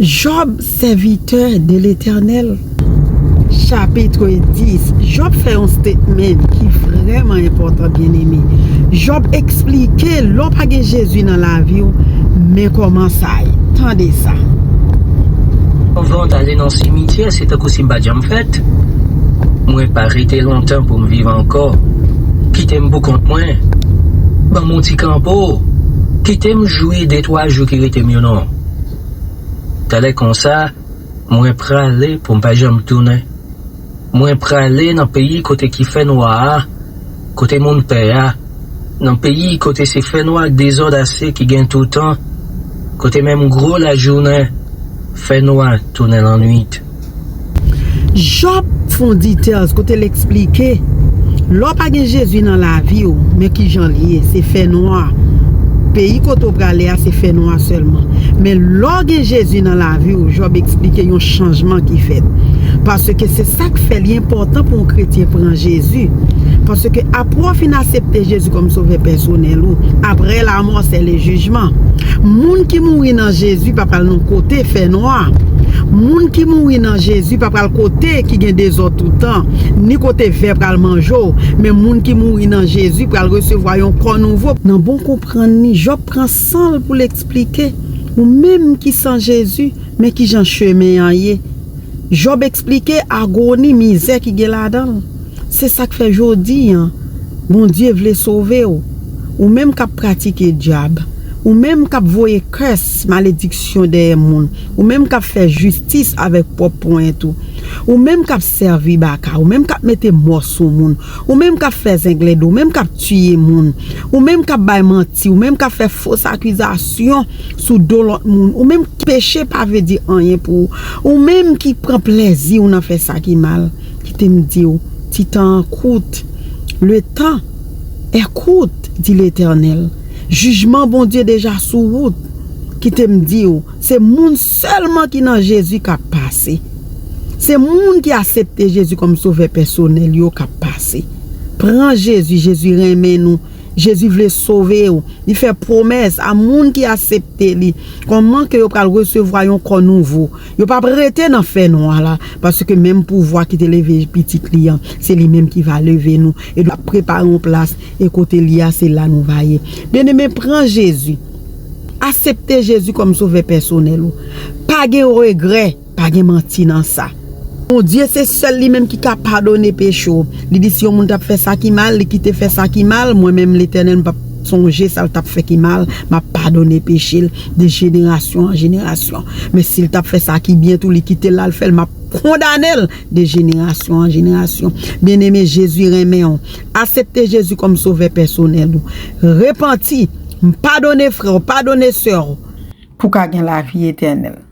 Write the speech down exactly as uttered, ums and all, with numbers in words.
Job, sèvitè de Letènèl. Chapit dis. Job fè yon statement ki vrèman enpòtan, byeneme. Job eksplike, lè w pa gen Jezi nan lavi w, men kòman sa ye. Tande sa. Anvan w t ale nan simityè, se tankou si m pa t janm fèt. Mwen pa rete lontan pou m viv ankò. Kite m pou kont mwen. Ban m yon ti kanpo. Kite m jwi de twa jou ki rete m yo non. Talè konsa, mwen prale pou m pa janm tounen. Mwen prale nan peyi kote ki fè nwa a, kote moun pè a, nan peyi kote se fè nwa ak dezòd ase ki gen toutan, kote menm gwo lajounen fè nwa tounen lannwit. Job fè yon details kote l eksplike, lè w pa gen Jezi nan lavi w, men kijan l ye, se fè nwa. Peyi kote w prale a, se fè nwa sèlman. Men lè w gen Jezi nan lavi w, Job eksplike yon chanjman ki fèt. Paske se sa k fè li enpòtan pou yon kretyen pran Jezi. Paske apre w fin aksepte Jezi kòm sovè pèsonèl ou, apre lamò, se le jijman. Moun ki mouri nan Jezi pa pral nan kote fè nwa. Moun ki mouri nan Jezi pa pral kote ki gen dezòd toutan, ni kote vè pral manje w. Men moun ki mouri nan Jezi pral resevwa yon kò nouvo. Nan bon konprann li, Jòb pran san l pou l eksplike, ou menm ki san Jezi, men kijan chemen an ye. Jòb eksplike agoni, mizè ki gen ladan l. Se sa k fè jodi a, Bondye vle sove w. Ou menm k ap pratike dyab. Ou menm k ap voye kès, malediksyon dèyè moun. Ou menm k ap fè jistis avèk pwòp ponyèt ou. Ou menm k ap sèvi baka. Ou menm k ap mete mò sou moun. Ou menm k ap fè zenglendo. Ou menm k ap tiye moun. Ou menm k ap bay manti. Ou menm k ap fè fos akizasyon sou do lòt moun. Ou menm, peche pa vle di anyen pou ou. Ou menm ki pran plèzi w nan fè sa ki mal. Kite m di w, ti tan an kout. Le temps est court, dit l'Éternel. Jijman Bondye deja sou wout. Kite m di w, se moun sèlman ki nan Jezi k ap pase. Se moun ki aksepte Jezi kòm sovè pèsonèl yo k ap pase. Pran Jezi, Jezi renmen nou. Jezi vle sove w. Li fè pwomès a moun ki aksepte li. Kòman ke yo pral resevwa yon kò nouvo. Yo p ap rete nan fè nwa la, paske menm pouvwa ki te leve pitit li an, se li menm ki va leve nou. E l ap prepare yon plas, e kote li a, se la nou va ye. Byeneme, pran Jezi. Aksepte Jezi kòm sovè pèsonèl ou. Pa gen regrè. Pa gen manti nan sa. Bondye se sèl li menm ki ka padone peche w. Li di si yon moun t ap fè sa ki mal, li kite fè sa ki mal, mwen menm Letènèl m p ap sonje sa l t ap fè ki mal, m ap padone peche l de jenerasyon an jenerasyon. Men si l t ap fè sa ki byen tou, li kite l al fè l, m ap kondane l de jenerasyon an jenerasyon. Byeneme, Jezi renmen w. Aksepte Jezi kòm sovè pèsonèl ou. Repanti, padone frè w, padone sè w. Pou w ka gen lavi etènèl.